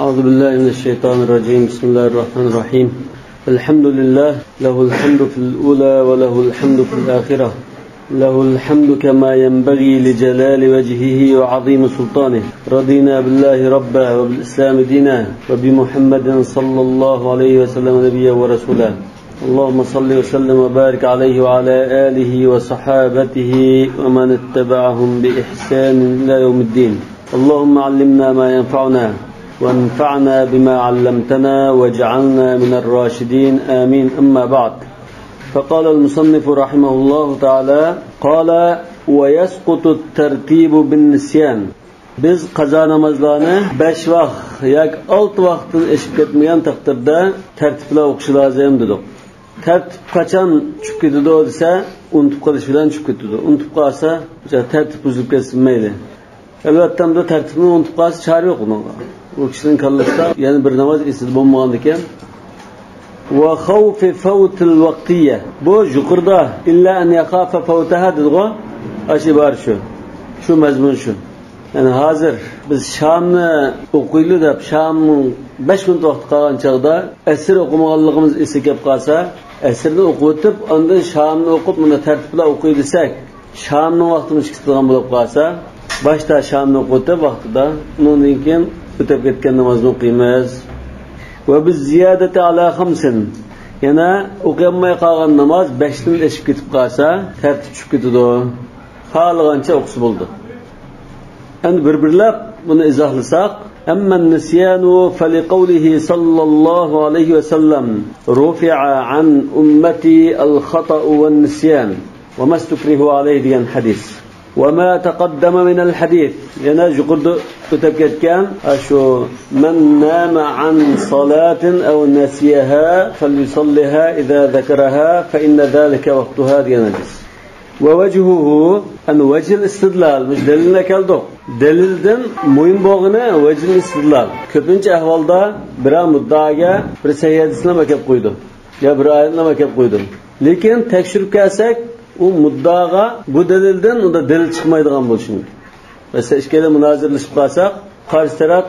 أعوذ بالله من الشيطان الرجيم. بسم الله الرحمن الرحيم. الحمد لله، له الحمد في الأولى وله الحمد في الآخرة، له الحمد كما ينبغي لجلال وجهه وعظيم سلطانه. رضينا بالله ربا وبالإسلام دينا وبمحمد صلى الله عليه وسلم نبيا ورسولا. اللهم صل وسلم وبارك عليه وعلى آله وصحابته ومن اتبعهم بإحسان إلى يوم الدين. اللهم علمنا ما ينفعنا وانفعنا بما علمتنا واجعلنا من الراشدين، آمين. أما بعد، فقال المصنف رحمه الله تعالى: قال ويسقط الترتيب بالنسيان. Biz qazo namozlarni 5 vaqt yoki 6 vaqtdan eshib ketmagan taqdirda tartiblab o'qish lozim dedik. Tartib qachon tushib ketadi desa, unutib qolish bilan tushib ketadi. Unutib qolsa, tartib buzilib ketsin mayli. Albatta bu tartibni unutib qolsa chora yo'q unga. U kishining kallasida yana bir namoz esida bo'lmagan ekan. Va xavfi favtil vaqtiyya. Bu yuqorida illa an yakhafa favtaha dedigo. Ashi bor shu. Shu mazmun shu. Yani hozir biz Şam'ni o'qiyli deb Şam'ning 5 minut vaqt qolgan chog'da asr o'qimaganligimiz esga kelib qolsa, asrni o'qib o'tib, ondan Şam'ni o'qib, buni tartiblab o'qiy desak, Şam'ning vaqtini chiqadigan bo'lib qolsa, boshda Şam'ni o'qib o'tib vaqtida, undan keyin o'tib ketgan namozni o'qiymiz. Va biz ziyadati ala khamsin. Yana o'qiyolmay qolgan namoz 5 dan eshib ketib qolsa, tartib tushib ketadi. Xohlagancha o'qisa bo'ldi. Endi bir-birlab buni izohlasak, amma nisyanu faliqawlihi sallallohu alayhi va sallam rufi'a an ummati al-xata'u wan-nisyan va mastukrihu alayhi degan hadis. Va ma taqaddama min al-hadis. Yana yuqorida o'tib ketgan shu man nama an salatin aw nasiyaha falyusalliha idza zakaraha fa inna zalika waqtuha degan hadis. ووجهه أن وجه الاستدلال مش دليلنا keldik. Delilden mühim bo'lgani vajh istidlal. Ko'pincha ahvolda bir muddaoga bir sayyadisini kelib qo'ydi. Ya bir oyatni kelib qo'ydi. Lekin tekshirib kelsak, u muddaoga bu delilden unda delil chiqmaydigan bo'lishi mumkin. Masalan, ishkada munozirlashib qolsak, qarshi taraf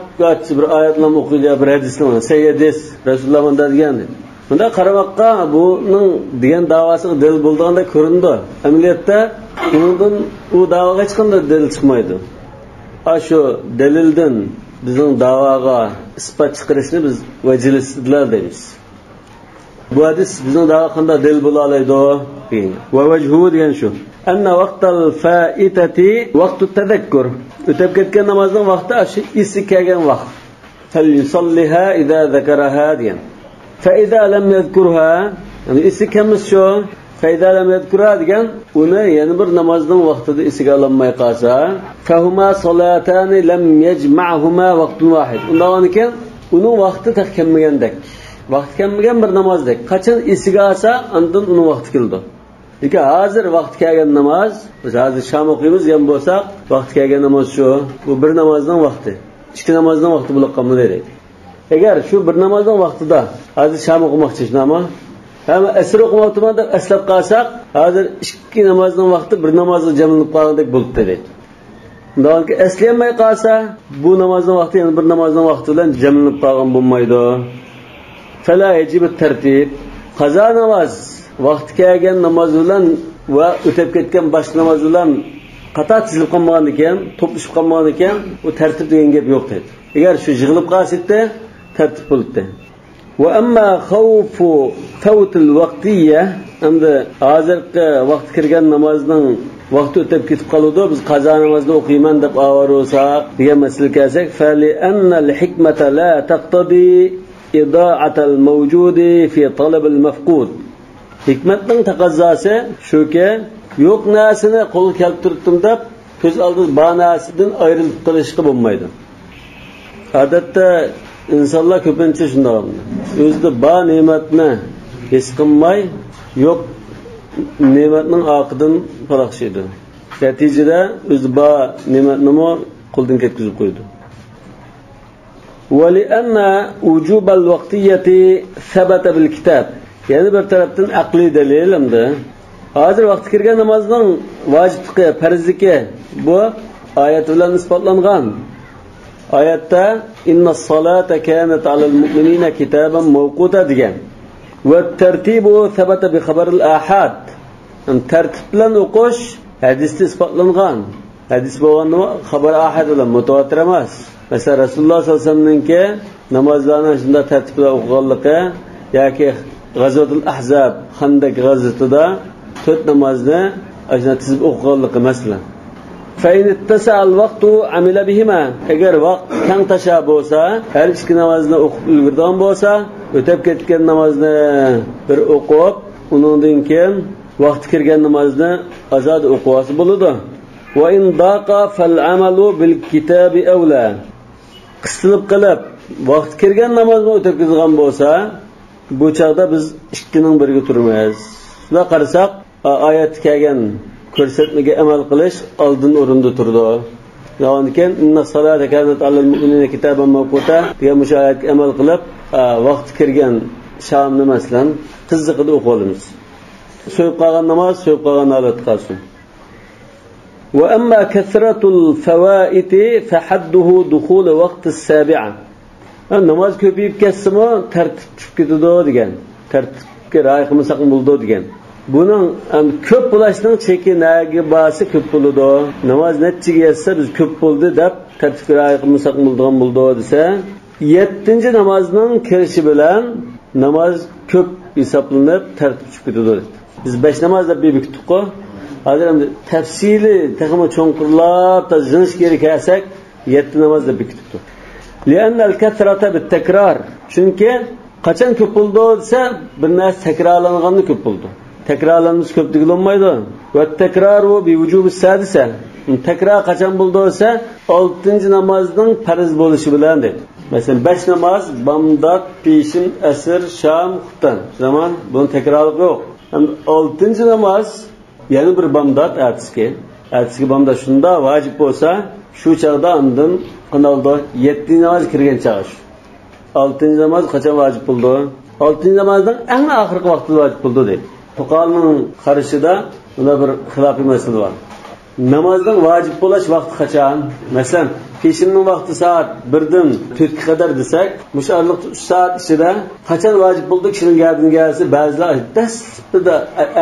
bir oyatni o'qiydi, bir hadisni, sayyadis Rasululloh bunday degan. Bunda qaramoqqa buning degan da'vosi delil bo'lganda ko'rindi. Amaliyotda undan u da'voga hech qanday delil chiqmaydi. A shu delildan bizning da'voga isbot chiqarishni biz vajh istidlal deymiz. Bu hadis bizning da'vo qanday delil bo'la oladi degan. Va vajhu degan shu. Anna vaqtal faitati vaqtu tadakkur. O'tib ketgan namozning vaqti shu esi kelgan vaqt. Falyusalliha idza zakaraha degan. فإذا لم يذكرها yani esi kemiz şu فإذا لم يذكرها degan uni yana bir namozning vaqtida esiga ololmay qolsa فهما صلاتان لم يجمعهما وقت واحد. Undan keyin uning vaqti taq kelmagandek, vaqt kelmagan bir namozdek. Qachon esiga olsa, undan uning vaqti keldi. Lekin hozir vaqt kelgan namoz, biz hozir shom o'qiymiz degan bo'lsak, vaqt kelgan namoz shu, bu bir namozning vaqti, ikki namozning vaqti bo'lib qolmaydi deydi. Agar shu bir namozning vaqtida hozir shom o'qimoqchi shunami? Ham asr o'qimoqchiman deb eslab qolsak, hozir ikki namozning vaqti bir namozga jamlanib qolgandek bo'libdi deydi. Undan keyin eslayolmay qolsa, bu namozning vaqti yana bir namozning vaqti bilan jamlanib qolgan bo'lmaydi. Fala yajibu tartib. Qazo namoz vaqti kelgan namoz bilan va o'tib ketgan boshqa namoz bilan qator tizilib qolmagan ekan, to'plashib qolmagan ekan, u tartib degan gap yo'q deydi. Agar shu yig'ilib qolsa, tartib bo'ldi. Va amma xavfu favtil vaqtiyya, endi hozirgi vaqt kirgan namozning vaqti o'tib ketib qoladi, biz qazo namozni o'qiyman deb avarsak degan masala kelsak, fali annal hikmata la taqtadi idoatal mavjudi fi talabil mafqud. Hikmatning taqozosi shuki, yo'q narsani qo'lga keltirdim deb ko'z oldida bor narsadan ayrilib qolishga bo'lmaydi. Odatda insonlar ko'pincha shunday o'zida bor ne'matni his qilmay, yo'q ne'matning oqidan falaqshiydi. Natijada o'zi bor ne'matni qo'ldan ketkazib qo'ydi. Va li'anna vujubal vaqtiyyati thabata bil kitab. Ya'ni bir tarafdan aqliy dalil endi. Hozir vaqti kirgan namozning vajibligi, farzligi bu oyat bilan isbotlangan. Oyatda inna salata kanat alal mu'minina kitaban mawquta degan. Va tartibu sabata bi xabaril ahad. Tartib bilan o'qish hadisda isbotlangan. Hadis bo'lganda xabar ahad bilan mutawatir emas. Masalan, Rasululloh sollallohu alayhi vasallamninki namozlarni shunda tartib bilan o'qiganligi yoki G'azvatul Ahzab, Xandaq g'azvatida 4 namozni ajna tizib o'qiganligi masalan. Fa in ittasa'al vaqtu amila bihima. Agar vaqt kang tasha bo'lsa, har ikki namozni o'qib ulgurgan bo'lsa, o'tib ketgan namozni bir o'qib, uningdan keyin vaqt kirgan namozni azod o'qib olsa bo'ladi. Va in daqa fal amalu bil kitabi awla. Qisilib qilib vaqt kirgan namozni o'tib ketgan bo'lsa, bu chaqda biz ikkining biriga turmaymiz. Shunda qarasak, oyat kelgan ko'rsatmaga amal qilish oldin o'rinda turdi. Lekin inna salata kanat alal mu'minina kitaban mawquta degan mushu oyatga amal qilib, vaqt kirgan shomni masalan qiziqida o'qib olamiz. So'yib qolgan namoz so'yib qolgan holat qolsin. Va amma kasratul fawaiti fahadduhu dukhul vaqt as-sabi'a. Namoz ko'payib ketsimi tartib tushib ketadi degan, tartibga rioya qilmasak bo'ldi degan. Buning ko'p bo'lishning cheki naga borsa ko'p bo'ladi. Namoz nechiga yetsa biz ko'p bo'ldi deb tartibga rioya qilmasak bo'ladigan bo'ldi desa, 7-namozning kirishi bilan namoz ko'p hisoblanib tartib tushib ketadi. Biz 5 namoz deb bekitdik-ku. Hozir endi tafsili texmi cho'nqurlab tazinish kerak kelsak, 7 namoz deb bekitibdi. لأن الكثرة بالتكرار. Çünkü qachon ko'p bo'ldi desa, bir narsa takrorlanganda ko'p bo'ldi. Tekrarlanmış ko'p degan bo'lmaydi. Va takraru bi vujubi sadisa. Tekrar qachon bo'ldi desa, 6-namozning farz bo'lishi bilan dedi. Masalan, 5 namoz bomdod, peshin, asr, shom, xuftan. Zaman buni takrorlik yo'q. Endi 6-namoz yana bir bomdod atski. Atski bomdod shunda vojib bo'lsa, shu chaqda andin qanalda 7 namoz kirgan chaq. 6-namoz qachon vojib bo'ldi? 6-namozning eng oxirgi vaqtida vojib bo'ldi dedi. Fuqaroning qarashida bunda bir xilofiy masala bor. Namozning vojib bo'lish vaqti qachon? Masalan, peshinning vaqti soat 1dan 4ga qadar desak, mushu oraliqda 3 soat ichida qachon vojib bo'ldi kishining gapidan kelsa, ba'zilar dastlabda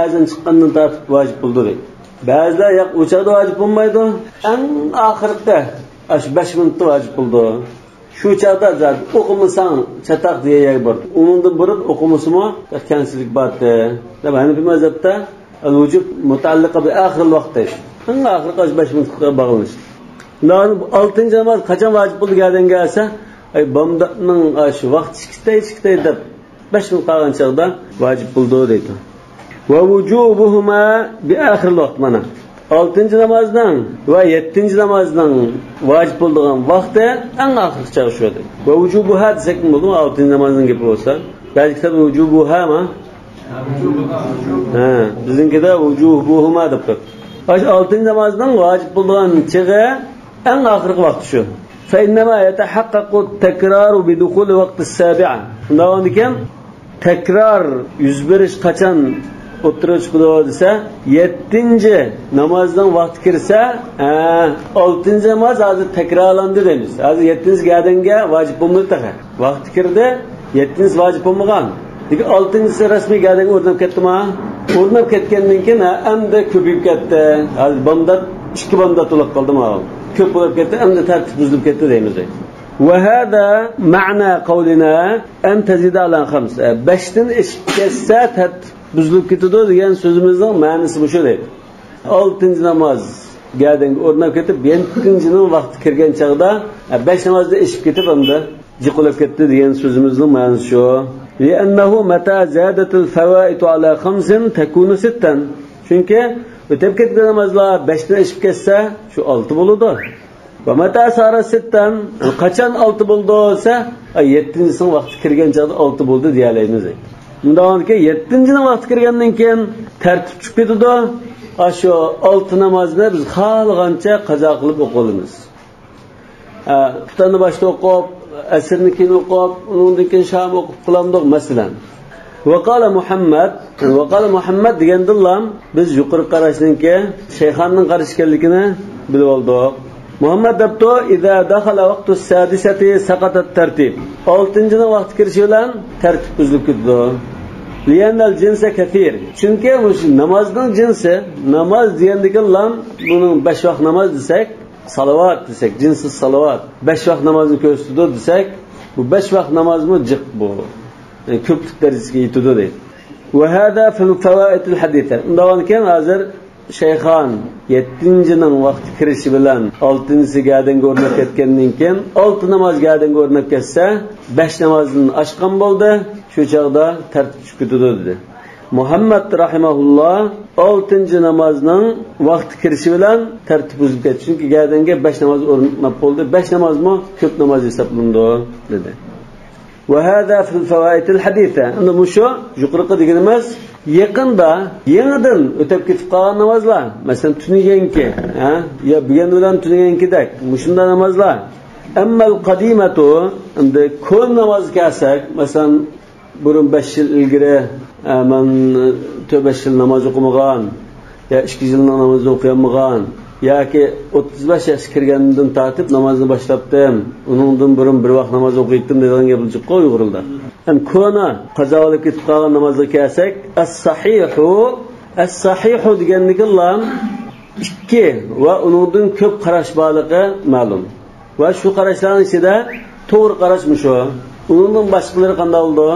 azon chiqqandan tortib vojib bo'ldi deydi. Ba'zilar yo'q, u chaqda vojib bo'lmaydi. Eng oxirida shu 5 minutda vojib bo'ldi. Shu chaqda o'qimasang chataq degan yer bor. Undan burun o'qimasmi kansizlik bor. Deb Hanafi mazhabda al-vujub mutaalliqa bi oxir vaqt deydi. Eng oxirgi 5 minutga bog'lanish. 6-namoz qachon vojib bo'ldi degan kelsa, ay bomdodning shu vaqt ikkitay deb 5 minut qolgan chaqda vojib bo'ldi deydi. Va vujubuhuma bi oxir vaqt mana. 6-namozning va 7-namozning vojib bo'ladigan vaqti eng oxirgi chaq shu edi. Va vujubuha desak bo'ldimi 6-namozning gapi bo'lsa? Ba'zi kitobda vujubuha ma? Ha, bizninkida vujubuhuma deb turibdi. 6-namozning vojib bo'ladigan chig'i eng oxirgi vaqti shu. Fa innama yatahaqqaqu at-takraru bi dukhul vaqt as-sabi'a. Shundan keyin takror yuz berish qachon o'ttirib chiqadi desa, 7-namozdan vaqt kirsa, 6-namoz hozir takrorlandi deymiz. Hozir 7-gardanga vojib bo'lmadi taqa. Vaqt kirdi, 7-si vojib bo'lmagan. Lekin 6-si rasmiy gardanga o'rnab ketdimi? O'rnab ketgandan keyin endi ko'payib ketdi. Hozir bomdod 2 bomdod to'lib qoldimi? Ko'p bo'lib ketdi, endi tartib buzilib ketdi deymiz. Va hada ma'na qawlina an tazida ala 5. 5dan eshib ketsa tartib buzilib ketadi degan so'zimizning ma'nosi shu deydi. 6-namoz gardanga o'rnab ketib, 7-ning vaqti kirgan chaqda 5 namozda eshib ketib endi jiqilib ketdi degan so'zimizning ma'nosi shu. Li'annahu mata zadatul fawaitu ala 5 takunu 6. Chunki o'tib ketgan namozlar 5 dan eshib ketsa, shu 6 bo'ladi. Va mata sara 6 qachon 6 bo'ldi desa, 7-sining vaqti kirgan chaqda 6 bo'ldi deya olamiz. Bundan keyin 7-ning vaqti kirgandan keyin tartib tushib ketadi. Shu 6 namozni biz xohlagancha qazo qilib o'qiymiz. Xuftanni boshda o'qib, asrni keyin o'qib, undan keyin shom o'qib qilamdiq masalan. Vaqala Muhammad, vaqala Muhammad degandillam biz yuqori qarashningki shayxonning qarash ekanligini bilib oldik. Muhammed debdi إذا دخل وقت السادسة سقط الترتيب. Altıncının vaqti kirishi bilan tertip buzulup ketdi. لأن الجنس كثير. Çünkü bu namazın cinsi, namaz diyendeki lan bunun 5 vaqt namaz desek, salavat desek, cinsiz salavat, 5 vaqt namazını gösterdi desek, bu 5 vaqt namazmı cık bu. Yani köplük derecesine yetidi deydi. وهذا في الفوائد الحديثة. Undan keyin hazır Şeyxan 7-ning vaqti kirishi bilan 6-nisi gadanga o'rnab ketgandan keyin 6 namoz gadanga o'rnab ketsa, 5 namozdan oshgan bo'ldi. Shu chaqda tartib tushib ketdi dedi. Muhammad rahimahulloh 6-nchi namozning vaqti kirishi bilan tartib buzilib ketdi. Chunki gadanga 5 namoz o'rnab bo'ldi. 5 namozmi ko'p namoz hisoblanadi dedi. وهذا في الفوائد الحديثة. Endi shu yuqorqi deganimiz yaqinda yangidan o'tib ketib qolgan namozlar, masalan tuniganki, ha, yo bugun bilan tunigankidek mushunda namozlar. Ammal qadimatu, endi ko'n namoz kelsak, masalan burun 5 yil ilgari men 4-5 yil namoz o'qimagan, yo 2 yil namoz o'qiyamagan, yoki 35 yosh kirgandan tortib namozni boshlabdim, uningdan burun bir vaqt namoz o'qiydim degan gap chiqib uyg'urildi. Hem kona qazo olib ketib qolgan namozga kelsak, as-sahihu, as-sahihu degandiki lam 2 va uningdan ko'p qarash borligi ma'lum. Va shu qarashlarning ichida to'g'ri qarash shu. Uningdan boshqalari qanday bo'ldi?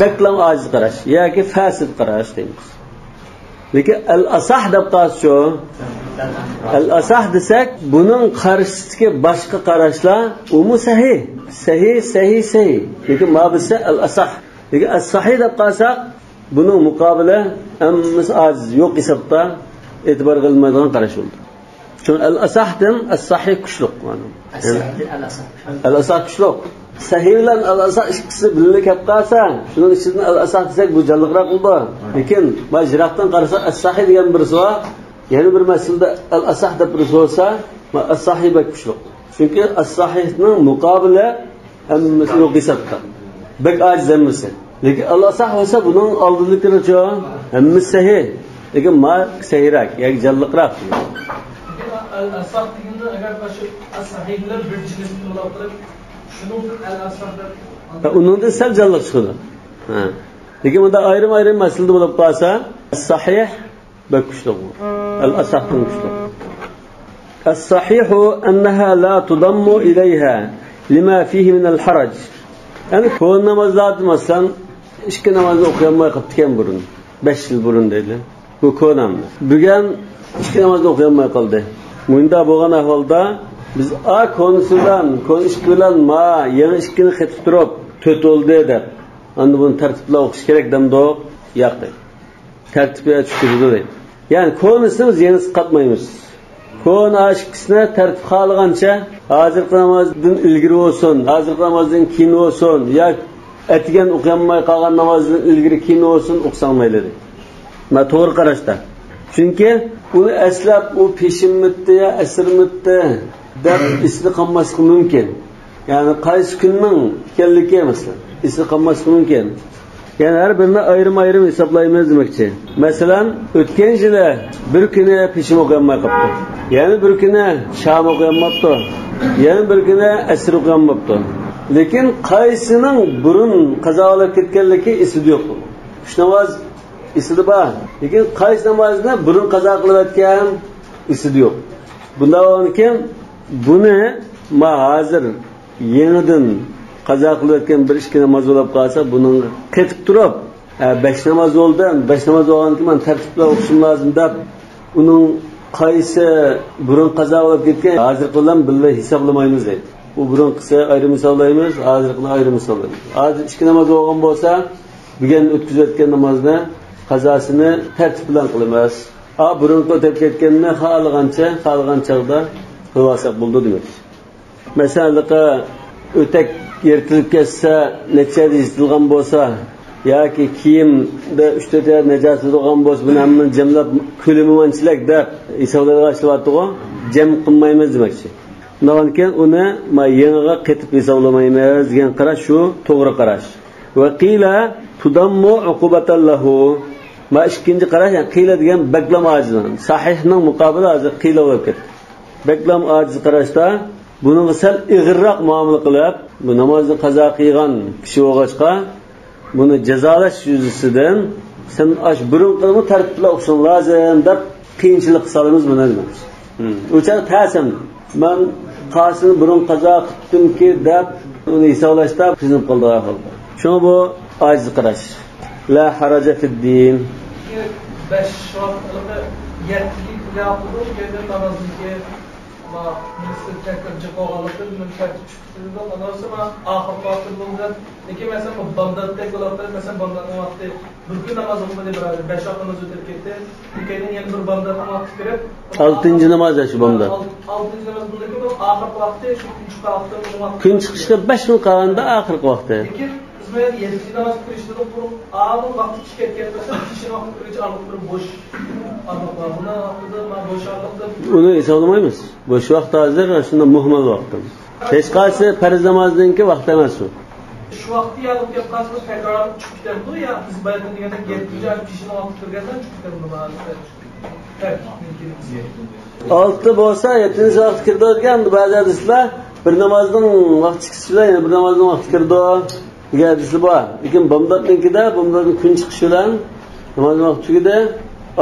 Baklam ajiz qarash yoki fasid qarash deymiz. Lekin al-asah deb qolsa shu, al-asah desak, buning qarshisidagi boshqa qarashlar umu sahih, sahih, sahih, sahih. Lekin ma bilsa al-asah. Lekin as-sahih deb qolsak, buning muqobili hammasi ajiz, yo'q hisobda e'tibor qilinmaydigan qarash bo'ldi. Chunki al-asahdan as-sahih kuchliq. Al-asah kuchliq. Sahih bilan al-asah ikkisi birga kelib qolsa, shuning ichidan al-asah desak bu jonliqroq bo'ldi. Lekin ma jiroqdan qarasak as-sahih degan birisi bor, yana bir masalada al-asah deb birisi bo'lsa, as-sahih bak kuchliq. Chunki as-sahihning muqobili hammasi yo'q hisobda. Bak ajiz hammasi. Lekin al-asah bo'lsa buning oldidagi hammasi sahih. Lekin ma sahihroq, yoki jonliqroq. Al-asah deganda agar shu as-sahih bilan bir jins qilib uningdan sal jonliq chiqadi. Ha. Lekin bunda ayrim-ayrim masalada bo'lib qolsa, as-sahih bak kuchli. Al-asahdan kuchli. As-sahihu annaha la tudammu ilayha lima fihi min al-haraj. Ya'ni ko'n namozlarda masalan ikki namozni o'qiyolmay qolibdi ekan burun. 5 yil burun deydi. Bu ko'namni. Bugun ikki namozni o'qiyolmay qoldi. Bunda bo'lgan ahvolda biz a ko'nisidan, ko'n ikki bilan ma yana ikkini qetib turib 4 bo'ldi deb. Endi buni tartiblab o'qish kerak demdik, yo'q deydi. Tartibga tushirdi deydi. Ya'ni ko'nisini biz yanisi qatmaymiz. Ko'n ikkisini tartib xohlagancha hozirgi namozdan ilgari bo'lsin, hozirgi namozdan keyin bo'lsin, yoki atgan o'qiyolmay qolgan namozdan ilgari keyin bo'lsin, o'qisang mayli deydi. Ma to'g'ri qarashda. Chunki uni eslab u peshinmitdi ya asrmitdi deb esida qolmasligi mumkin. Ya'ni qaysi kunning ekanligi masalan esida qolmasligi mumkin. Ya'ni har birini ayrim-ayrim hisoblaymiz demoqchi. Masalan, o'tgan yili bir kuni peshin o'qiyolmay qolibdi. Yana bir kuni shom o'qiyolmabdi. Yana bir kuni asr o'qiyolmabdi. Lekin qaysining burun qazo olib ketganligi esida yo'q. Uch namoz esida bor. Lekin qaysi namozni burun qazo qilib o'tgan esida yo'q. Bundan keyin buni ma hozir yangidan qazo qilib o'tgan bir ikki namoz bo'lib qolsa, buning qetib turib, 5 namoz bo'ldi, 5 namoz bo'lgandan keyin men tartiblab o'qishim lozim deb uning qaysi burun qazo bo'lib ketgan hozirgi bilan birga hisoblamaymiz deydi. U burun qilsa ayrim hisoblaymiz, hozirgini ayrim hisoblaymiz. Hozir ikki namoz bo'lgan bo'lsa, bugun o'tkazayotgan namozni qazosini tartib bilan qilamiz. A burun o'tib ketganini xohlagancha, xohlagan chog'da qilib olsak bo'ldi demak. Masalan, o'tak yirtilib ketsa, necha yirtilgan bo'lsa, yoki kiyimda 3-4 yer najosat bo'lgan bo'lsa, buni hammani jamlab ko'lami manchilik deb hisoblarga ishlayapti-ku, jam qilmaymiz demakchi. Undan keyin uni ma yangiga qetib hisoblamaymiz degan qarash shu to'g'ri qarash. Va qila tudammu uqubatan lahu. Ma ikkinchi qarash, ya'ni qila degan baklam ajizan. Sahihning muqobili hozir qila bo'lib ketdi. Beklam aciz qarashda bunga sal ig'irroq muomala qilib, bu namozni qazo qilgan kishi bo'lg'achqa buni jazolash yuzasidan sen ash burun qilma tartibla o'qishing lozim deb qiyinchilik solamiz buni demoqchi. O'cha tasam man qasini burun qazo qilibdimki deb uni hisoblashda qiynalib qoldi ahvolda. Shunga bu aciz qarash. La haraja fid-din. 5 vaqtliqi yettilik yapılır, gece namazlıki ama ministr tekrar qoğalıqı münşət çıxdı. Ondan sonra axır vaxtı buldu. Lekin məsələn bu Bağdadda qolaqlar məsələn Bağdadın vaxtı bir gün namaz oxumadı beraber 5 vaqt namaz ötüb ketdi. Keyin yana bir Bağdadın vaqti kirib 6-cı namaz şu Bağdad. 6-cı namaz buldu ki bu axır vaxtı şu kun chiqdi vaqti. Kun chiqishga 5 kun qalganda axırqı vaqti. Lekin biz 7 namaz kirishdi turib, ağır vaqti chiqib ketmasa, kishini vaqti kirish arliq bir bo'sh arliq bor. Buni vaqtida men bo'sh arliq deb uni hisoblamaymiz. Bo'sh vaqt hozir shunda muhmal vaqt. Hech qaysi farz namozningki vaqti emas u. Shu vaqtni yodib kelib qolsa takror chiqib ketadi ya, biz bayram deganda 7 kishini vaqti kirgandan chiqib ketadi. 6 bo'lsa 7 vaqt kirdi degan ba'zi hadislar bir namozning vaqti chiqishi bilan yana bir namozning vaqti kirdi degan hadisi bor. Lekin Bomdodninkida Bomdodning kun chiqishi bilan namoz vaqti tugadi.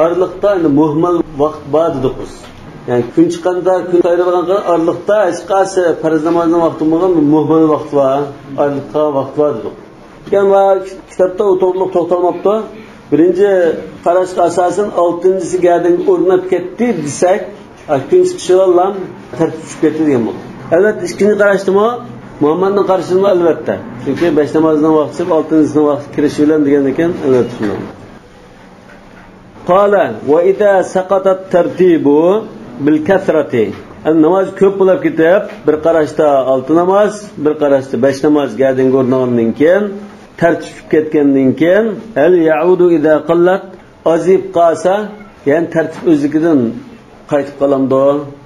Oraliqda endi muhmal vaqt bor dedik biz. Yani kun chiqqanda kun ayrilgan oraliqda hech qaysi farz namozning vaqti bo'lmagan muhmal vaqt bor, oraliqda vaqt bor dedik. Yani kitapta o to'g'riliq to'xtalmabdi. Birinchi qarashga asosan 6-chisi gadin o'rnab ketdi desak, kun chiqishi bilan tartib tushib ketdi degan bo'ldi. Albatta ikkinchi qarashdimi? Muhammadning qarashimi albatta. Chunki 5 namozning vaqti chiqib 6-chisining vaqti kirishi bilan degan ekan, albatta shunday. Qala va idza saqatat tartibu bil kasrati. Namoz ko'p bo'lib ketib, bir qarashda 6 namoz, bir qarashda 5 namoz gadinga o'rnagandan keyin tartib tushib ketgandan keyin al yaudu idza qallat azib qasa, ya'ni tartib o'zligidan qaytib qolamdi,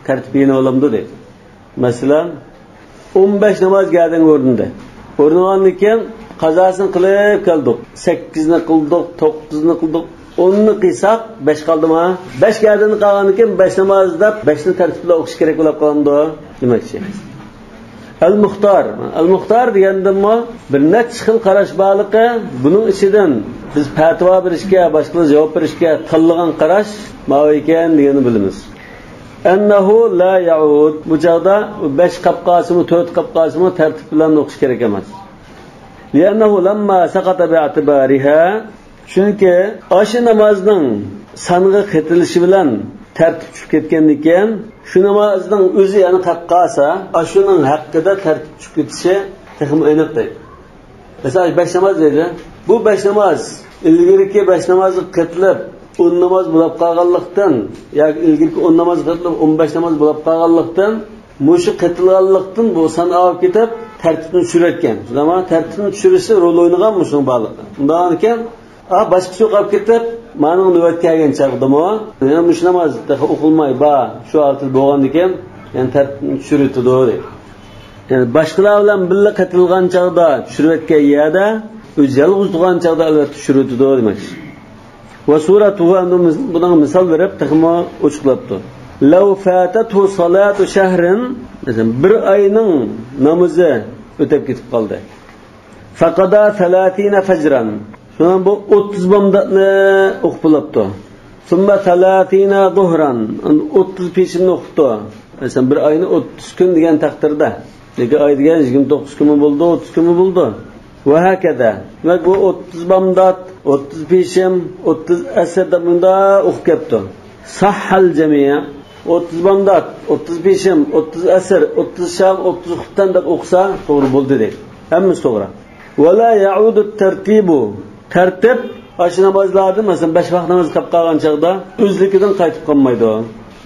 tartib yana olamdi deydi. Masalan 15 namoz gadinga o'rnadi. O'rnagandan keyin qazosini qilib keldik. 8ni qildik, 9ni qildik. 10ni qilsak 5 qoldimi? 5 gadini qolgandan keyin 5 namoz deb 5ni tartibla o'qish kerak bo'lib qoldi demoqchi. Al-Muxtor. Al-Muxtor degandimi bir necha xil qarash borligi, buning ichidan biz fatvo berishga, boshqalar javob berishga tanlagan qarash ma'vo ekan deganini bilamiz. Annahu la yaud. Bu chaqda 5 qapqasimi, 4 qapqasimi tartib bilan o'qish kerak emas. Li'annahu lamma saqata bi'tibariha. Chunki o'sha namozning sang'i qetilishi bilan tartib tushib ketgandan keyin shu namozning o'zi yana qaqqasa, shuning haqqida tartib tushib ketishi texmi aniq deydi. Masalan 5 namoz deydi. Bu 5 namoz ilgiriki 5 namozni qetilib 10 namoz bo'lib qolganlikdan yoki ilgiriki 10 namoz qetilib 15 namoz bo'lib qolganlikdan mushu qetilganlikdan bu san olib ketib tartibni tushirayotgan. Shunda tartibni tushirishi rol o'ynaganmi shuning borligi. Undan keyin boshqasi qolib ketib, ma'ning navbat kelgan chaqdimi, yana mush namoz o'qilmay ba, shu holatda bo'lgandan keyin yani tartibni tushiradi deydi. Yani boshqalar bilan birga qatilgan chaqda tushirayotgan yerda, o'zi yolg'iz turgan chaqda albatta tushiradi demoqchi. Va suratuhu bundan misol berib texmo ochiqlabdi. Law fatathu salatu shahrin, masalan bir oyning namozi o'tib ketib qoldi. Faqada 30 fajran. Şundan bu 30 bomdatni o'qib bo'libdi. Summa 30 zuhran, 30 peshinni o'qibdi. Masalan bir oyni 30 kun degan taqdirda, lekin oy degan 29 kunmi bo'ldi, 30 kunmi bo'ldi. Va hakada. Demak bu 30 bomdat, 30 peshim, 30 asr deb bunda o'qib ketdi. Sahhal jami' 30 bomdat, 30 peshim, 30 asr, 30 sham, 30 xuftan deb o'qsa to'g'ri bo'ldi deydi. Hammasi to'g'ri. Va la ya'udu at-tartibu. Tartib shu namozlarni masalan 5 vaqt namoz qilib qolgan chaqda o'zligidan qaytib qolmaydi.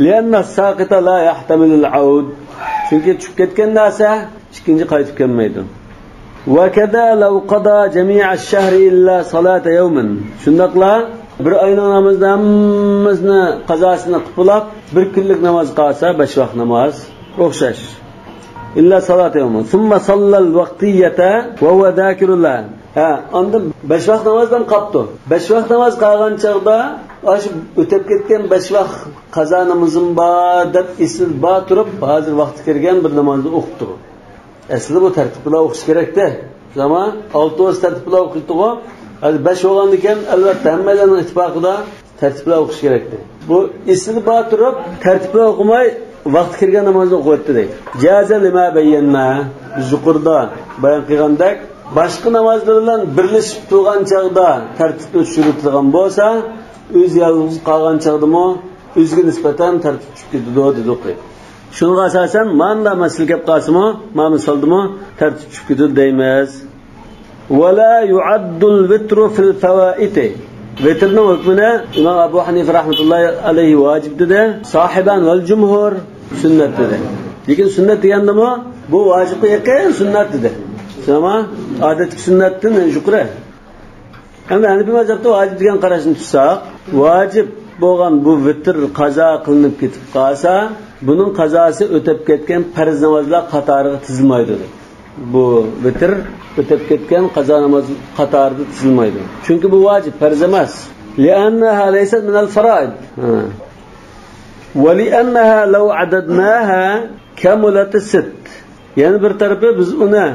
Lianna saqita la yahtamilul aud. Chunki tushib ketgan narsa ikkinchi qaytib kelmaydi. Va kada law qada jami'a ash-shahr illa salata yawmin. Shundaqla bir oyning namozini hammasini qazosini qilib, bir kunlik namoz qolsa 5 vaqt namoz o'xshash. Illa salata yawmin. Summa sallal vaqtiyata va huwa zakirullah. Ha, ondan 5 vaqt namozdan qopti. 5 vaqt namoz qolgan chaqda Shu o'tib ketgan 5 vaqt qazo namozim bor deb esida bor turib, hozir vaqti kirgan bir namozni o'qibdi bu. Aslida bu tartib bilan o'qish kerakda. Ama 6 vaqt tartib bilan o'qiydi-ku. Hozir 5 bo'lgan ekan, albatta hammalarning ittifoqida tartib bilan o'qish kerakdi. Bu esida bor turib, tartib bilan o'qimay vaqt kirgan namozni o'qiyapti deydi. Jaza lima bayyana, biz yuqorida bayon qilgandek, boshqa namozlar bilan birlashib turgan chog'da tartibni tushirib bo'lsa, o'zi yolg'iz qolgan chog'dami o'ziga nisbatan tartib tushib ketadi dedi. Shunga asosan manda masala kelib qolsimi, ma misoldimi tartib tushib ketadi deymiz. Va la yu'addul vitru fil fawaiti. Vitrning hukmini Imom Abu Hanifa rahmatullahi alayhi vojib dedi, sohiban val jumhur sunnat dedi. Lekin sunnat degandimi bu vojibga yaqin sunnat dedi. Tamam, odatdagi sunnatdan yuqori. Endi Hanafi mazhabida vojib degan qarashni tutsak, vojib bo'lgan bu vitr qazo qilinib ketib qolsa, buning qazosi o'tib ketgan farz namozlar qatoriga tizilmaydi. Bu vitr o'tib ketgan qazo namoz qatorida tizilmaydi. Chunki bu vojib, farz emas. Li'annaha laysat min al-fara'id. Va li'annaha law adadnaha kamulat as-sitt. Ya'ni bir tarafi biz uni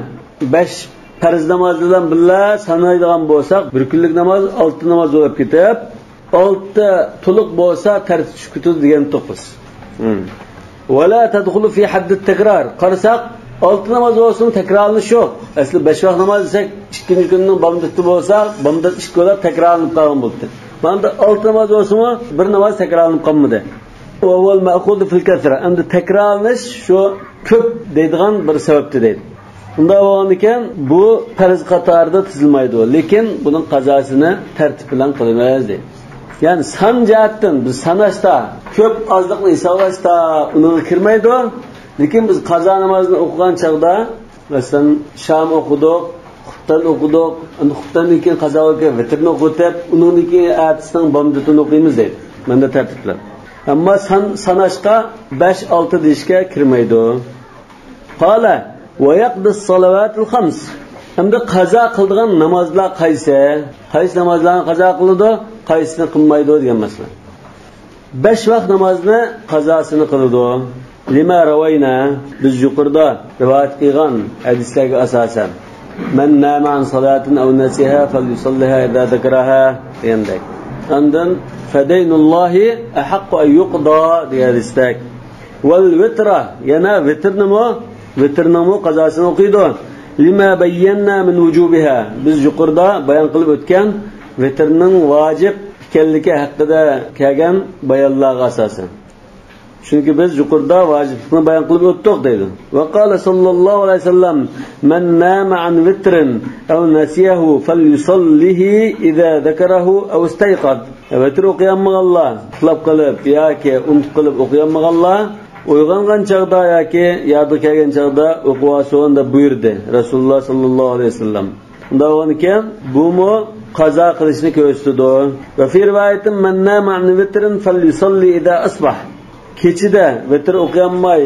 5 farz namoz bilan birga sanaydigan bo'lsak, bir kunlik namoz 6 namoz bo'lib ketib, 6 to'liq bo'lsa tartib tushib ketadi degan 9. Va la tadkhulu fi hadd at-takrar. Qarasak 6 namoz bo'lsin takrorlanish yo'q. Asli 5 vaqt namoz desak, ikkinchi kunning bomdati bo'lsa, bomdat ikki bo'lib takrorlanib qolgan bo'ldi. Mana 6 namoz bo'lsinmi, bir namoz takrorlanib qolmadi. Va huval ma'khud fil kasra. Endi takrorlanish shu ko'p deydigan bir sababdi deydi. Unda bo'lgan ekan, bu farz qatorida tizilmaydi, lekin buning qazosini tartib bilan qilamiz deydi. Ya'ni san jihatdan biz sanashda ko'p ozliqni hisoblashda uni kirmaydi, lekin biz qazo namozini o'qigan chog'da, masalan, shom o'qidik, xuftan o'qidik, endi xuftandan keyin qazo o'qib, vitrni o'qitib, undan keyin atisining bomdatini o'qiymiz deydi. Menda tartib bilan. Ammo sanashga 5-6 deyishga kirmaydi. Qala va yaqdi as-salavatul khams. Endi qazo qildigan namozlar qaysi? Qaysi namozlarni qazo qiladi, qaysini qilmaydi degan masala. 5 vaqt namozni qazosini qiladi. Lima ravayna, biz yuqorida rivoyat qilgan hadislarga asosan. Man nama an salatin aw nasiha falyusalliha idza zakaraha degandek. Andan fadaynullohi ahaqqu an yuqda degan hadisdak. Val vitra, yana vitrnimi? Vitrnimi qazosini o'qiydi. Lima bayyana min wujubiha. Biz yuqorida bayon qilib o'tgan vitrning vojib ekanligi haqida kelgan bayonlarga asosan. Chunki biz yuqorida vojiblikni bayon qilib o'tdik deydi. Va qala sallallohu alayhi vasallam man nama an vitrin aw nasiyahu falyusallihi idza zakarahu aw istayqad. Vitr o'qiyanmaganlar uxlab qolib yoki unutib qolib o'qiyanmaganlar uyg'ongan chog'da yoki yodi kelgan chog'da o'qib olsin deb buyurdi Rasululloh sallallohu alayhi vasallam. Unda bo'lgan ekan, bumu qazo qilishni ko'rsatdi. Va fi rivoyatin man nama an vitrin falyusalli idza asbah. Kechida vitr o'qiyanmay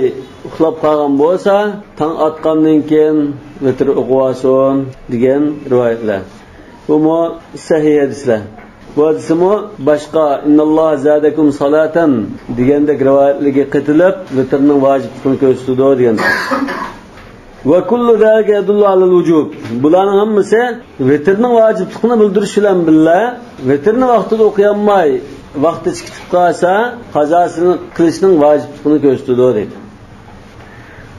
uxlab qolgan bo'lsa, tong otgandan keyin vitr o'qib olsin degan rivoyatlar. Bumu sahih hadislar. Bu hadismi boshqa innalloh zadakum salatan degandek rivoyatlarga qitilib vitrning vojibligini ko'rsatdi degan. Va kullu zalika yadullu alal vujub. Bularning hammasi vitrning vojibligini bildirish bilan birga vitrni vaqtida o'qiyanmay vaqti chiqib qolsa qazosini qilishning vojibligini ko'rsatdi deydi.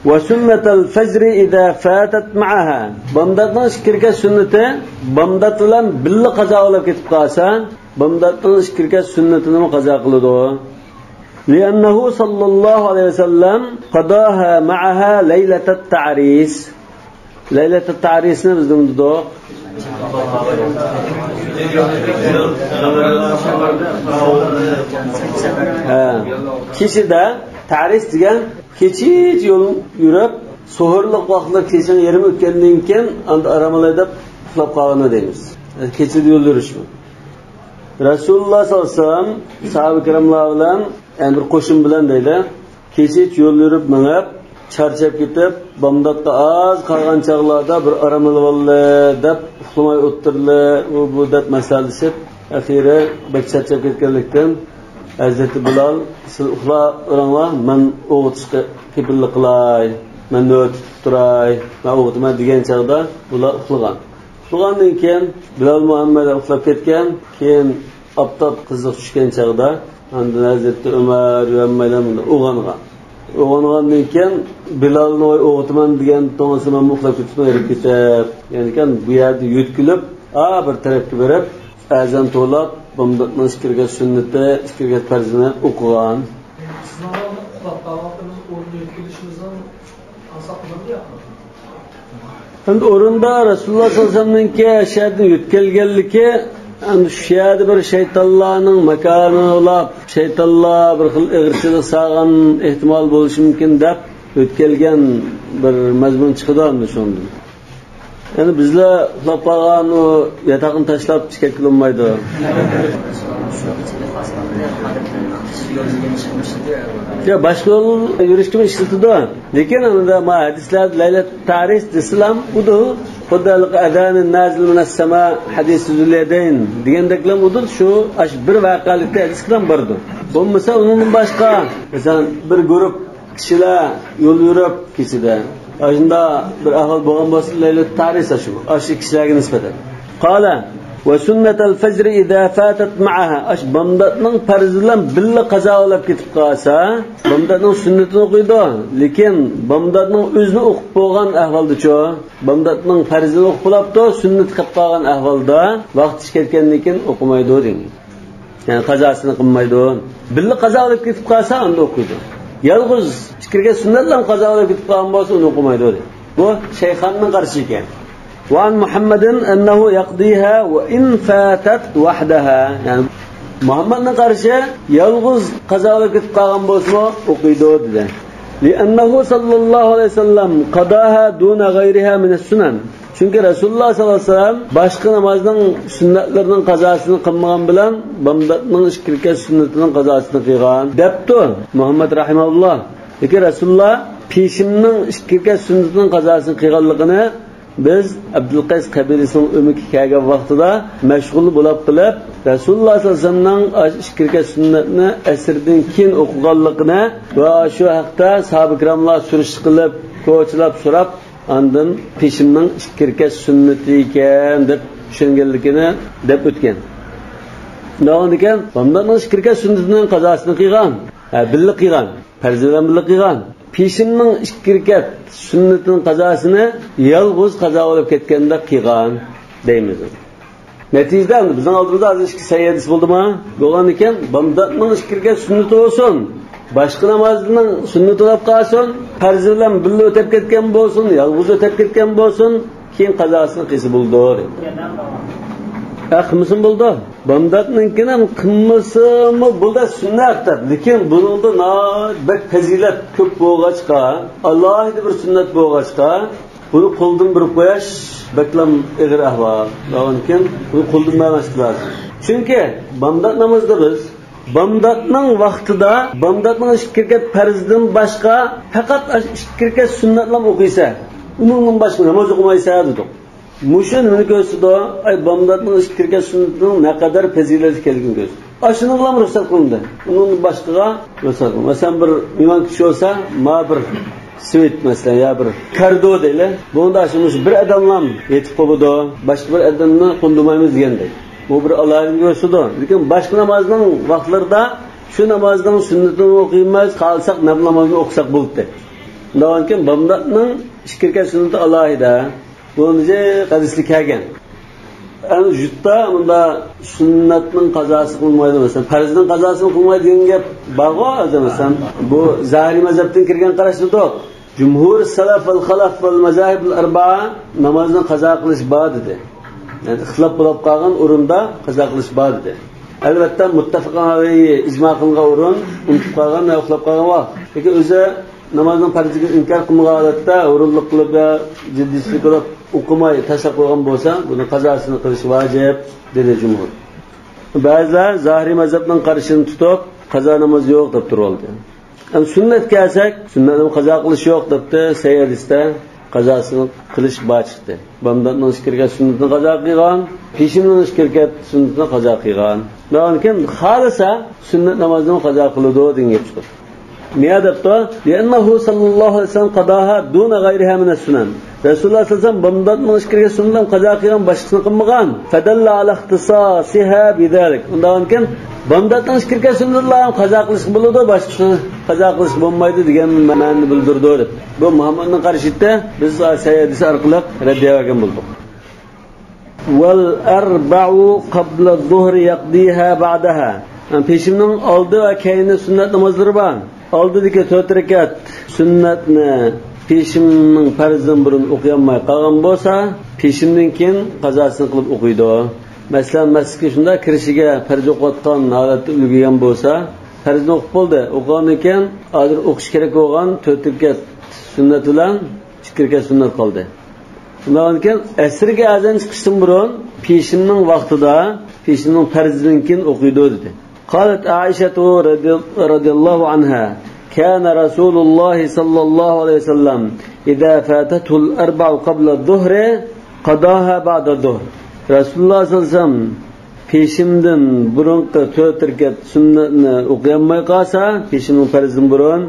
Va sunnatul fajr idza fatat ma'aha. Bomdodning ikki sunnati bomdod bilan birga qazo bo'lib ketib qolsa, bomdodning ikki sunnatini qazo qiladi. لأنه صلى الله عليه وسلم قضاها معها ليلة التعريس. ليلة التعريس ne biz dedik? Kechida ta'ris degan kechich yo'l yurib, suhurliq vaqtida kechning yarmi o'tgandan keyin endi aramalay deb uxlab qolgani deymiz. Kechida yo'l yurish bu. Rasululloh sollallohu alayhi vasallam sahoba ikramlar bilan, yani bir qo'shin bilan deydi, kechich yo'l yurib minib, charchab ketib, bomdodga oz qolgan chog'larda bir aramalab oldi deb uxlamay o'tirdi, u bu deb masalashib, Axiri bek charchab ketganlikdan Hazreti Bilal siz uxla men o'g'itishga kepillik qilay, men navbat tutib turay, men o'g'itaman degan chog'da bular uxlagan. Uxlagandan keyin Bilal Muhammad uxlab ketgan, keyin oftob qiziq tushgan chog'da andan Hazreti Umar va Maylan uyg'ongan. Uyg'ongandan keyin Bilalni o'g'itaman degan to'ng'isi men uxlab ketibman, erib ketib, ya'ni kan bu yerda yo'tkilib, bir tarafga berib, azon to'lab, bomdodning ikki rakat sunnati, ikki rakat farzini o'qigan. Endi o'rinda Rasululloh sollallohu alayhi vasallamninki shu yo'tkalganligi, endi shu yerda bir shaytonlarning makoni bo'lib, shaytonlar bir xil ig'irchilik solgan ehtimol bo'lishi mumkin deb yo'tkalgan bir mazmun chiqadi endi shundan. Yani bizler uxlab qolgan u yataqni tashlab chiqib ketolmaydi. Ya boshqa yo'l yurishga ishlatadi. Lekin unda ma hadislar laylat tarix desam udu xuddi adani nazil minas sama hadis zulyadayn degandeklam udu shu ash bir voqelikda hadis bilan bordi. Bo'lmasa undan boshqa masalan bir guruh kishilar yo'l yurib kechida Ajında bir ahval bo'lgan bo'lsa laylat tarix shu ash kishilarga nisbatan. Qala va sunnatul fajr idza fatat ma'aha ash bomdodning farzi bilan billa qazo bo'lib ketib qolsa, bomdodning sunnatini o'qiydi, lekin bomdodning o'zini o'qib bo'lgan ahvolda-chu, bomdodning farzini o'qib bo'libdi, sunnat qilib qolgan ahvolda vaqt ketgandan keyin o'qimaydi degan. Ya'ni qazosini qilmaydi. Billa qazo bo'lib ketib qolsa, unda o'qiydi. Yalğız ikki sunnatlar qazo bo'lib ketib qolgan bo'lsa, uni o'qimaydi dedi. Bu Shayxonning qarashi ekan. Va an Muhammadin annahu yaqdiha va in fatat wahdaha. Ya'ni Muhammadning qarashi yalğız qazo bo'lib ketib qolgan bo'lsa, o'qiydi dedi. Li'annahu sallallohu alayhi vasallam qadaha duna g'ayriha min as-sunan. Chunki Rasululloh sollallohu alayhi vasallam boshqa namozning sunnatlarining qazosini qilmagan bilan bomdodning ikki rakat sunnatining qazosini qilgan debdi Muhammad rahimahulloh. Lekin Rasululloh peshimning ikki rakat sunnatining qazosini qilganligini biz Abdulqays qabilasining o'miki kelgan vaqtida mashg'ul bo'lib qilib Rasululloh sollallohu alayhi vasallamning ikki rakat sunnatni asrdan keyin o'qiganligini va shu haqda sahoba ikromlar surishtirib qilib, ko'chilab so'rab Andın peşimnin ikki rakat sunnati ekan deb tushunganligini deb o'tgan. Nima ekan? Bomdodning ikki rakat sunnatining qazosini qilgan, billa qilgan, farzi bilan billa qilgan. Peşimning ikki rakat sunnatining qazosini yolg'iz qazo bo'lib ketganda qilgan deymiz. Natijada bizning oldimizda hozir ikki sahih hadis bo'ldimi? Bo'lgan ekan, bomdodning ikki rakat sunnati bo'lsin, boshqa namozning sunnati bo'lib qolsin, farzi bilan billa o'tib ketgan bo'lsin, yolg'iz o'tib ketgan bo'lsin, keyin qazosini qilsa bo'ldi. Qilmasin bo'ldi. Bomdodninkini ham qilmasimi bo'ldi sunnat deb, lekin buningda bak fazilat ko'p bo'lg'achqa, alohida bir sunnat bo'lg'achqa, buni qo'ldan berib qo'yish baklam ig'ir ahvol. Lekin buni qo'ldan bermaslik lozim. Chunki bomdod namozida biz bomdodning vaqtida bomdodning ikki rakat farzdan boshqa faqat ikki rakat sunnatlar o'qiysa, uningdan boshqa namoz o'qimaysa dedik. Mushu nimani ko'rsatdi? Ay bomdodning ikki rakat sunnatining naqadar fazilati ekanligini ko'rsatdi. Shuni bilan ruxsat qilindi. Uningdan boshqaga ruxsat qilindi. Masalan, bir mehmon kishi bo'lsa, ma bir svet masalan ya bir kardo deyli. Bunda shu bir odamlam yetib qo'ydi, boshqa bir odamni qo'ndirmaymiz degandek. Bu bir alohida ko'rsatdi. Lekin boshqa namozning vaqtlarida shu namozning sunnatini o'qiymiz, qolsak nafl namozini o'qisak bo'ldi. Undan keyin bomdodning ikki rakat sunnati alohida. Buni hadisli kelgan. Endi jutda bunda sunnatning qazosi qilmaydi, masalan, farzning qazosini qilmaydi degan gap bor-ku, masalan, bu zahiriy mazhabdan kirgan qarashda to'q. Jumhur salaf val xalaf val mazahib al arbaa namozni qazo qilish bor dedi. Yani ixtilof bo'lib qolgan o'rinda qazo qilish bor dedi. Albatta muttafaqan alayhi ijmo qilingan o'rin, unutib qolgan va uxlab qolgan vaqt. Lekin o'zi namozning farziga inkor qilmagan holatda o'rinliq qilib va jiddiychilik qilib o'qimay tashlab qo'ygan bo'lsa, buni qazosini qilish vojib dedi jumhur. Ba'zilar zahiriy mazhabning qarashini tutib, qazo namozi yo'q deb turib oldi. Am sunnat kelsak, sunnatni qazo qilish yo'q debdi sahih hadisda. qazosini qilish bor chiqdi. Bomdodning ikki rakat sunnatini qazo qilgan, peshinning ikki rakat sunnatini qazo qilgan. Undan keyin xohlasa sunnat namozini qazo qiladi degan gap chiqdi. Niye debdi? Li'annahu sallallohu alayhi vasallam qadoha duna g'ayriha min as-sunan. Rasululloh sallallohu alayhi vasallam bomdodning ikki rakat sunnatini qazo qilgan, boshqasini qilmagan. Fadalla ala ixtisasiha bidalik. Undan keyin bomdodning ikki rakat sunnatlarini qazo qilish bo'ladi, boshqasini qazo qilish bo'lmaydi degan ma'noni bildirdi deb. Bu Muhammadning qarashida biz hadis orqali raddiya bergan bo'ldik. Val arba'u qabla az-zuhri yaqdiha ba'daha. Peshinning oldi va keyini sunnat namozlari bor. Oldidagi 4 rakat sunnatni peshinning farzidan burun o'qiyolmay qolgan bo'lsa, peshindan keyin qazosini qilib o'qiydi. Masalan, masjidga shunda kirishiga farz o'qiyotgan holatda ulgurgan bo'lsa, farzni o'qib bo'ldi. O'qigandan keyin hozir o'qish kerak bo'lgan 4 rakat sunnat bilan 2 rakat sunnat qoldi. Undan keyin asrga azon chiqishdan burun peshinning vaqtida, peshinning farzidan keyin o'qiydi dedi. قالت عائشة رضي الله عنها كان رسول الله صلى الله عليه وسلم إذا فاتته الأربع قبل الظهر قضاها بعد الظهر. Rasululloh sallallohu alayhi vasallam peshindan burunqi 4 rakat sunnatni o'qiyolmay qolsa, peshinning farzidan burun,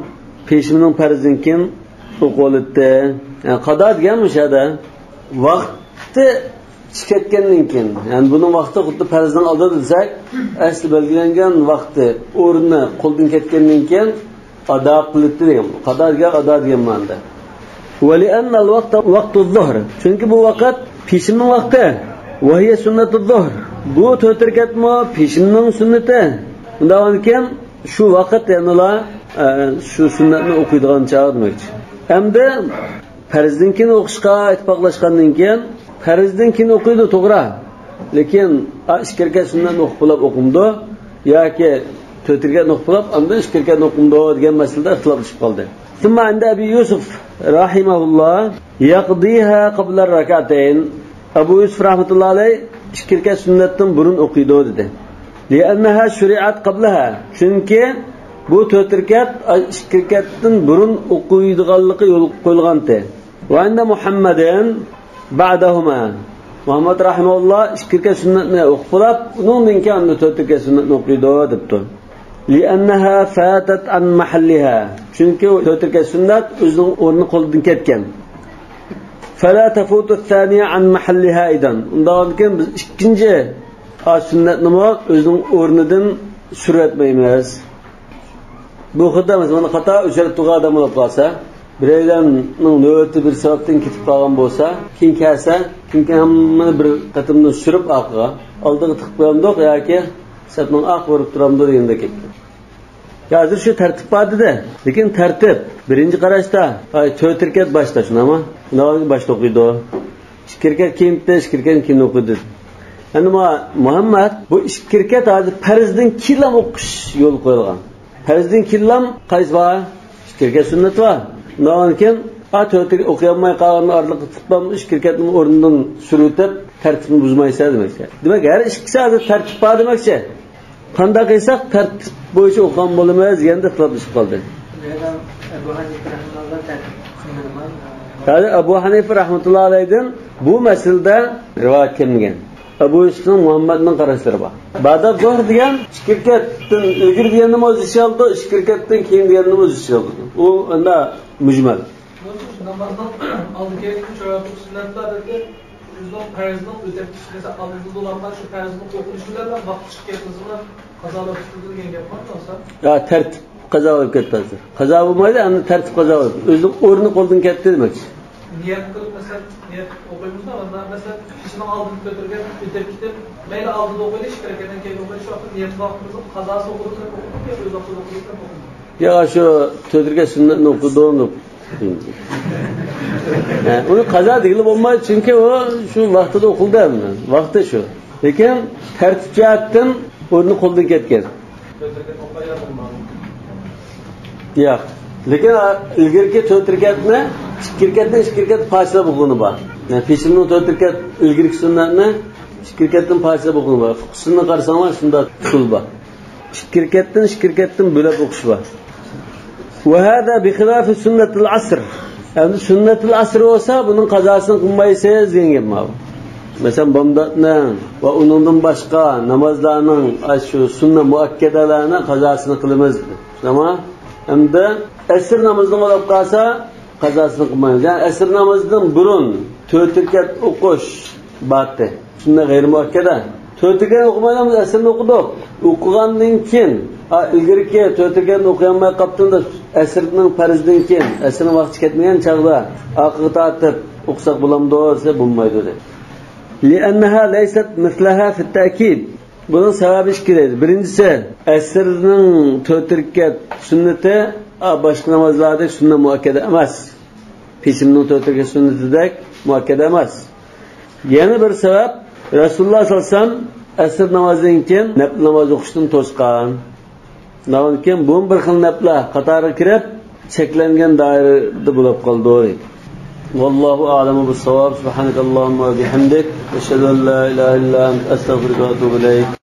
peshinning farzidan keyin o'qiladi. Yani qado degan o'shada vaqti ketgandan keyin, ya'ni buning vaqti xuddi farzdan oldin desak, asli belgilangan vaqti o'rni qo'ldan ketgandan keyin ado qilibdi degan. Qado degan ado degan ma'noda. Va li'anna al-vaqta vaqtu az-zuhr. Chunki bu vaqt peshinning vaqti. Va hiya sunnatu az-zuhr. Bu 4 rakatmi peshinning sunnati. Undan keyin shu vaqt yanala shu sunnatni o'qiydigan chog' demakchi. Hamda farzdan keyin o'qishga ittifoqlashgandan keyin farzdan keyin o'qiydi to'g'ri, lekin ikki rakat sunnatni o'qib bo'lib o'qimdi yoki 4 rakatni o'qib bo'lib undan 2 rakatni o'qimdi degan masalada ixtilof tushib qoldi. Thumma inda Abi Yusuf rahimahulloh yaqdiha qabla rak'atayn. Abu Yusuf rahmatullohi alayh 2 rakat sunnatdan burun o'qiydi dedi. Li'annaha shuri'at qablaha. Chunki bu 4 rakat 2 rakatdan burun o'qiydiganligi yo'l qo'yilgandi. Va inda Muhammadin ba'dahuma. Muhammad rahimahulloh 2 rakat sunnatni o'qib bo'lib, undan keyin 4 rakat sunnatni o'qiydi debdi. Li'annaha fatat an mahalliha. Chunki 4 rakat sunnat o'zining o'rni qo'ldan ketgan. Fala tafutu ath-thaniya an mahalliha aydan. Undan keyin biz ikkinchi sunnatni o'zining o'rnidan suratmaymiz. Bu xuddi mana xato o'chirib turgan odam bo'lib qolsa, biraylarning navbati bir sababdan ketib qolgan bo'lsa, keyin kelsa, keyin hammani bir qatimni surib orqaga oldiga tiqib qo'yamdiq yoki sapning oq urib turamdi deganda ketdi. Hozir shu tartib bor dedi. Lekin tartib birinchi qarashda 4 rakat boshda shunami? Undan boshda o'qiydi. 2 rakat keyin 2 rakat keyin o'qiydi. Endi Muhammad bu 2 rakat hozir farzdan keyin o'qish yo'l qo'yilgan. Farzdan keyin qaysi bor? 2 rakat sunnat bor. Undan keyin 4 rakat o'qiyolmay qolganni orliqqa tiqib, 2 rakatning o'rnidan surib tartibni buzmaysan demakchi. Demak, har ikkisi hozir tartib bor demakchi. Qanday qilsak tartib bo'yicha o'qigan bo'lamiz deganda ixtilof tushib qoldi. Hali Abu Hanifa rahmatullohi alayhidan bu masalada rivoyat kelmagan. Abu Yusufning Muhammadning qarashlari bor. Ba'da zuhr degan 2 rakatdan ilgari deganni o'z ichiga oldi, 2 rakatdan keyin deganni o'z ichiga oldi. U unda mujmal. Namozning oldi keyin 3 rakat sunnatlar dedi. O'zining farzini o'tab tushmasa, oldida do'langan shu farzini o'qilishi bilan vaqt chiqib ketmasa, qazolab tutadi degan gap bormi bo'lsa? Ya tartib qazo bo'lib ketdi hozir. Qazo bo'lmaydi, endi tartib qazo bo'ladi. O'zining o'rni qo'ldan ketdi demakchi. Niyat qilib, masalan, niyat o'qiymiz-da, masalan, ishni oldin ko'targan, o'tab ketib, mayli oldida o'qiylik, ikki rakatdan keyin o'qiylik, shu vaqtda niyat vaqtimizni qazosi o'qilib, o'qib, o'z vaqtida o'qilib, o'qildi. Ya shu 4 rakat sunnatni o'qidim deb. Uni qazo degili bo'lmaydi, chunki u shu vaqtida o'qildi endi. Vaqti shu. Lekin tartib jihatdan o'rni qo'ldan ketgan. Yo'q. Lekin ilgariki 4 rakatni 2 rakatdan 2 rakat parchalab o'qigani bor. Yani peshinning 4 rakat ilgariki sunnatni 2 rakatdan parchalab o'qigani bor. Fiqhsini qarasanglar shunda usul bor. 2 rakatdan 2 rakatdan bo'lib o'qish bor. وهذا بخلاف سنة العصر. Endi sünnetul asr olsa bunun qazosini qilmaysiz degan gap bu. Masalan, bomdodning va uningdan boshqa namozlarning shu sunna muakkadalarni qazosini qilamiz. Tamam? Endi asr namozidan bo'lib qolsa qazosini qilmaymiz. Ya'ni asr namozidan burun 4 rakat o'qish batdi. Sunna g'ayri muakkada. 4 rakat o'qimaymiz, asrni o'qidik. O'qigandan keyin ilgiriki 4 rakatni o'qiyolmay qolibdi, asrning farzidan keyin, asrning vaqti ketmagan chog'da orqaga tortib o'qisak bo'lamdi desa bo'lmaydi dedi. لأنها ليست مثلها في التأكيد. Bunun sababi ikki deydi. Birincisi, asrning 4 rakat sunnati boshqa namozlardek sunna muakkada emas. Peshinning 4 rakat sunnatidek muakkada emas. Yana bir sabab, Rasululloh sollallohu alayhi vasallam asr namozidan keyin nafl namoz o'qishdan to'sgan. Namozdan keyin bu bir xil naflar qatoriga kirib cheklangan doirada bo'lib qoldi. Vallohu a'lamu bis-savob. Subhanakallahumma va bihamdik. Ashhadu an la ilaha illa anta, astag'firuka va atubu ilayk.